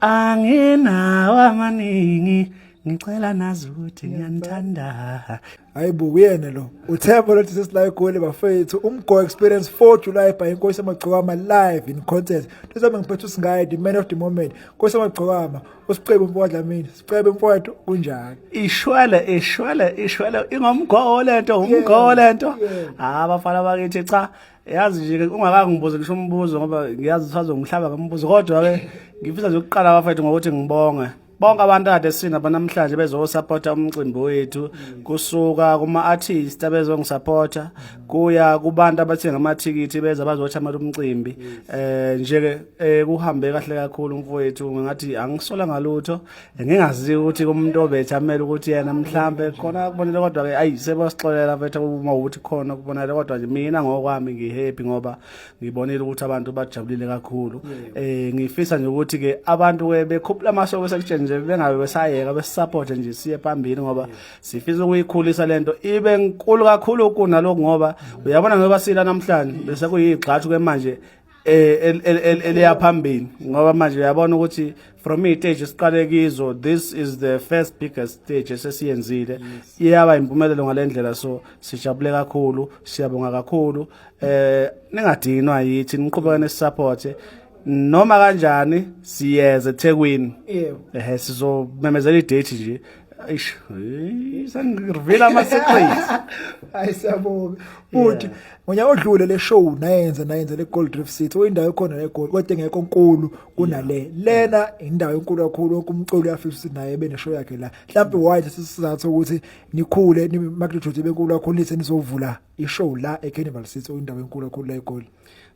Anginawo amaningi, ngicela nazi ukuthi ngiyanithanda. Hayi bo, uyena lo uThemba lothi sesila eGoli bafethu, Umgo Experience 4 July by Inkosi Amagcokama live in concert. Tuzabe ngiphethe uSingayi, the man of the moment, Nkosi Amagcokama, uSicebe mfowethu Dlamini. Sicebe mfowethu, kunjani? Ishwele, ishwele, ishwele, ingomgowo lento, umgowo lento. Ah, bafana bakithi, cha, yazi nje ungakangibuzi ngisho umbuzo ngoba ngiyazi usazongihlaba ngombuzo, kodwa ke ngifisa nje ukuqala bafethu ngokuthi ngibonge bonke abantu ade sina banamhlanje bezosupporta umcimbi wethu, kusuka kuma artists abezongisupporta kuya kubantu abathenga amathikithi beza bazothamela umcimbi. Nje ke kuhambe kahle kakhulu mfowethu, ngathi angisola ngalutho. Ngingazi ukuthi umuntu obethamela ukuthi yena mhlambe khona kubonele, kodwa ke ayi, sebasixolela mfethu uma ukuthi khona kubonele, kodwa nje mina ngokwami ngihappy ngoba ngibonile ukuthi abantu bajabulile kakhulu. Ngifisa nje ukuthi ke abantu ke bekhuphula amasoko sekutsheni nje, bengabe besayeka, besisupport nje siye phambili ngoba sifisa ukuyikhulisa lento ibe nkulu kakhulu kunalokhu, ngoba uyabona ngoba sila namhlanje bese kuyigxathu ke manje eliya phambili, ngoba manje uyabona ukuthi from iy'stage siqale kizo, this is the first biggest stage esesiyenzile, iyaba impumelelo ngale ndlela. So sijabule kakhulu, siyabonga kakhulu. Ningadinwa yithi, niqhubeke nesisupport noma kanjani, siyeze eThekwini. Ehe, sizomemezela idate nje. Eish, sengireveal ama secrets. Hayi, siyabonga futhi. Ngonyaka odlule le show nayenza le Gold Reef City, oyindawo ekhona le Gold, kodwa engekho enkulu kunale. Lena indawo enkulu kakhulu, wonke umculo uyafisa ukuthi naye ebe neshow yakhe la. Mhlawumbe why sisizathu ukuthi nikhule ni magnitude benkulu kakhulu, nithi nizovula ishow la eCarnival City, oyindawo enkulu kakhulu la eGoli?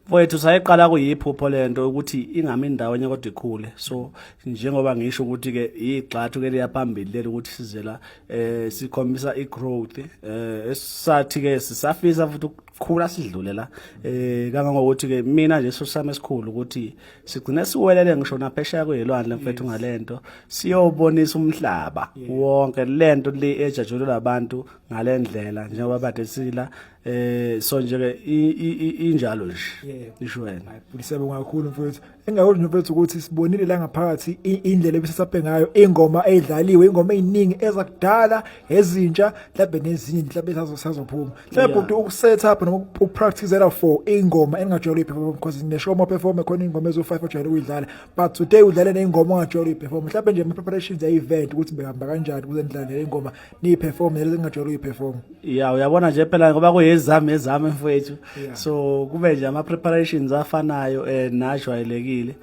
Mfowethu, sayiqala kuyiphupho lento ukuthi ingami indawonye kodwa ikhule. So njengoba ngisho ukuthi ke igxathu ke liya phambili leli ukuthi sizela sikhombisa igrowth esathi ke sisafisa futhi ukukhula sidlule la, kangangokuthi ke mina nje sosami esikhulu ukuthi sigcine siwelele ngisho naphesheya kwelwandle mfethu ngalento, siyobonisa umhlaba wonke lento le ejatshulelwa abantu ngalendlela njengoba bade sila. So nje ke injalo nje. Isho wena. Hayi, siyabonga kakhulu mfowethu. Engakusho nje mfowethu ukuthi sibonile la ngaphakathi indlela ebisasaphe ngayo ingoma eyidlaliwe, ingoma eziningi ezakudala, ezintsha, mhlawumbe nezinye mhlawumbe sazophuma. Mhlawumbe ukuthi ukuset up noma ukupracticela for ingoma engajwayele uyiperform, because neshow uma perform khona ingoma ezo5 ojwayele ukuyidlala, but today udlale neyingoma ongajwayele uyiperform. Mhlawumbe nje ama preparations e event ukuthi behamba kanjani ukuze nidlale le ngoma, niyiperform lezi engajwayele uyiperform? Ya, uyabona nje phela ngoba kuyezami ezami mfowethu, so kube nje ama preparations afanayo najwayelekile.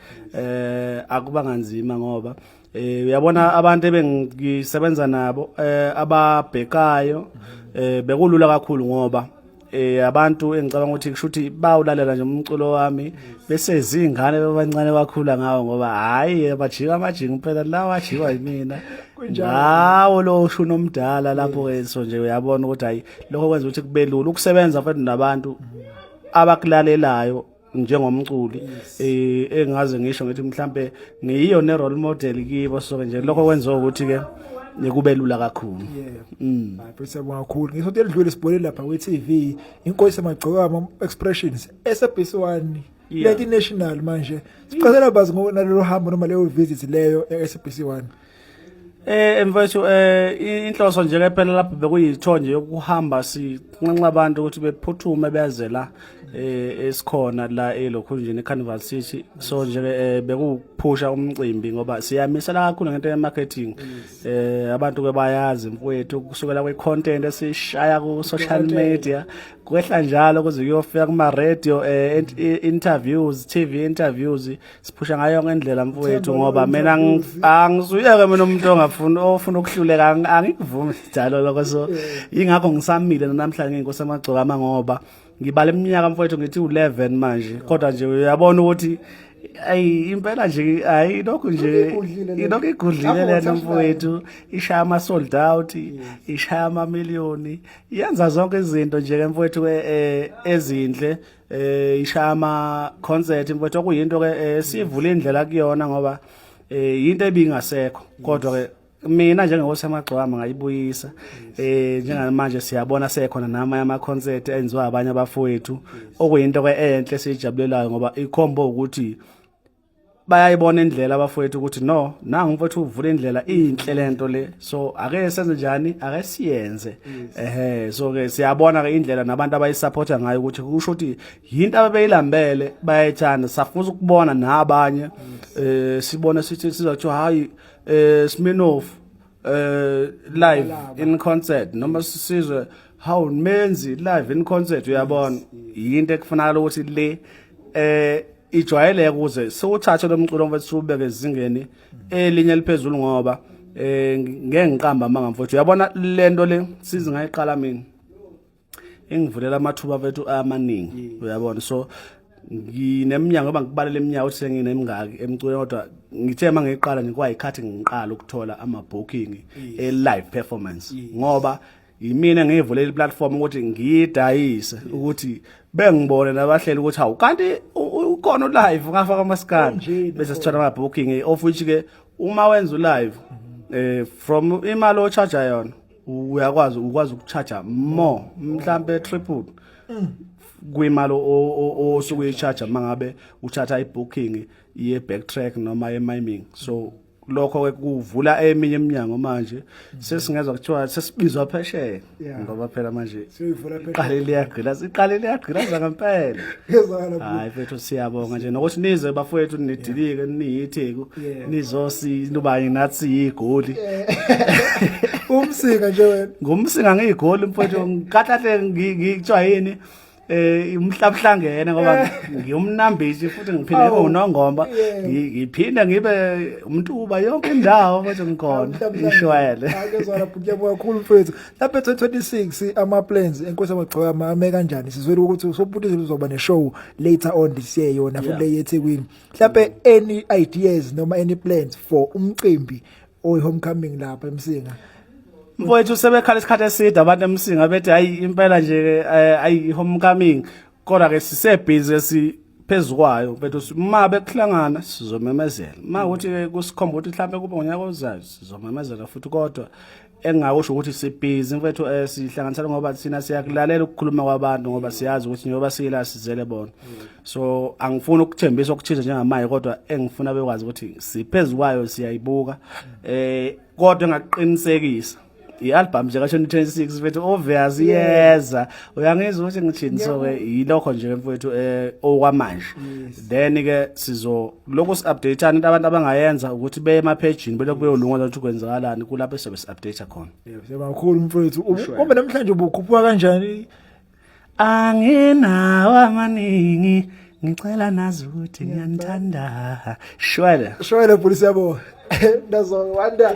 Akuba nganzima ngoba uyabona abantu ebengisebenza nabo ababhekayo, bekulula kakhulu ngoba abantu engicabanga ukuthi kusho ukuthi bawulalela nje umculo wami bese izingane bebancane bakhula ngawo, ngoba hayi, bajika amajingi phela lawa ajikwa yimina ngawo lo shuni omdala lapho ke. So nje uyabona ukuthi hayi, lokho kwenza ukuthi kube lula ukusebenza futhi nabantu abakulalelayo njengomculi engaze ngisho ngithi mhlambe ngiyiyo ne role model kibo. So nje lokho kwenza ukuthi ke kube lula kakhulu. Hayi futhi siyabonga kakhulu. Ngisonto elidlule sibonile lapha kwi-TV Inkosi Amagcokama Expressions SABC 1 leti national. Manje sichazela bazi nalelo hambo noma leyo visit leyo e-SABC 1. Mfowethu, inhloso nje ke phela lapho bekuyitho nje yokuhamba sinxenxa abantu ukuthi bephuthume beze la esikhona la elokhunjini eCarnival City. So nje ke bekuphusha umcimbi ngoba siyamisela kakhulu ngento ye marketing. Abantu ke bayazi mfowethu, kusukela kwi content esishaya ku social media, kwehla njalo kuze kuyofika kuma radio interviews, TV interviews, siphusha ngayo yonke indlela mfowethu, ngoba mina angisuyeke mina umuntu ongafuni ofuna ukuhluleka, angikuvumi njalo lokho. So ingakho ngisamile namhlanje ngeNkosi Amagcokama, ngoba ngibala iminyaka mfowethu, ngithi u11 manje, kodwa nje uyabona ukuthi ayi impela nje, hayi lokhu nje Igudlile le. Ilokhu igudlile Lapho lena touchline. mfowethu, ishaya ama sold out, ishaya ama million, yenza zonke izinto nje ke mfowethu ke ezinhle, ishaya ama concert mfowethu, okuyinto ke sivula indlela kuyona ngoba into ebingasekho, kodwa ke mina njengenkosi yamagcokama ngayibuyisa. Njengamanje siyabona sekhona nama ama concert enziwa abanye abafowethu, okuyinto ke enhle esiyijabulelayo ngoba ikhombo ukuthi Bayayibona indlela abafowethu ukuthi no, nangu mfowethu uvula indlela inhle lento le, so ake senze njani, ake siyenze. Ehe, so ke siyabona ke indlela nabantu abayisupporta ngayo ukuthi kusho ukuthi yinto abebeyilambele, bayayithanda. Safuna ukubona nabanye, sibone sithi sizathiwa hayi, Sminoff live in concert, noma sisizwe how Menzi live in concert. Uyabona, yinto ekufanele ukuthi le ijwayeleke ukuze siwuthathe lo mculo mfethu siwubeke ezingeni elinye eliphezulu, ngoba ngeke ngiqamba amanga mfethu. Uyabona lento le size ngayiqala mina, ingivulela amathuba mfethu amaningi, uyabona. So ngineminyango, ngoba ngikubalela iminyaka ukuthi senginemingaki emculweni, kodwa ngithe uma ngiyiqala nje kwayikhathi ngiqala ukuthola ama-booking e-live performance, ngoba yimina ngiyivulela i-platform ukuthi ngiyidayise, ukuthi bengibone nabahleli ukuthi hawu, kanti ukhona u-live ungafaka amaskandi. Kunjena. Bese sithola ama-booking, of which ke uma wenza u-live, from imali o-charge yona, uyakwazi ukwazi uku-charge more, mhlambe triple kwimali osuke uyi-charge mangabe uthatha i-booking ye backtrack noma ye miming. So lokho ke kuvula eminye iminyango. Manje sesingezwa kuthiwa sesibizwa phesheya, ngoba phela manje Siyoyivula phesheya. iqale liyagqila, iqale liyagqilaza ngempela. Ngezwakala bhuti. Hayi mfethu, siyabonga nje nokuthi nize bafowethu, nidilike niyitheku, nizosinubanye nathi siyigoli. Umsinga nje wena. Ngumsinga, ngiyigoli mfowethu, ngikahlahle ngithiwa yini, umhlaba uhlangene, ngoba ngiyumnambishi futhi ngiphinde ngibe unongomba, ngiphinde ngibe umntuba, yonke indawo mfowethu ngikhona, ishwele. Akezwala bhuti, ngiyabonga kakhulu mfethu. Lapha 2026 ama plans enkosi amagcokama ame kanjani? Sizwele ukuthi usobhuti uzoba ne show later on this year yona futhi le yeThekwini. Mhlawumbe any ideas noma any plans for umcimbi oyi homecoming lapha eMsinga? Mfowethu, sebekhala isikhathi eside abantu eMsinga bethi hayi impela nje, ayi homecoming, kodwa ke sisebhizi siphezukwayo mfethu. Ma bekuhlangana sizomemezela, ma ukuthi ke kusikhomba ukuthi mhlambe kube ngonyaka ozayo sizomemezela futhi. Kodwa engingakusho ukuthi sibhizi mfethu, sihlanganisela ngoba thina siyakulalela ukukhuluma kwabantu, ngoba siyazi ukuthi njengoba siyila sizele bona. So angifuni ukuthembisa okuthize njengamanje, kodwa engifuna bekwazi ukuthi siphezukwayo, siyayibuka. Kodwa engakuqinisekisa, i-album nje ka-2026 mfethu obvious iyeza, uyangizwa ukuthi ngithini? So ke yilokho nje mfethu okwamanje. Then ke sizo lokhu si-update-ana. Into abantu abangayenza ukuthi beye emaphejini belokhu beyolunga ukuthi kwenzakalani, kulapho esizobe si-update khona. Yebo, siyabonga kakhulu mfethu. Kumbe namhlanje ubukhuphuka kanjani? Anginawo amaningi, ngicela nazi ukuthi ngiyanithanda, shwele. Shwele bhuti, siyabonga. Ndazo wanda.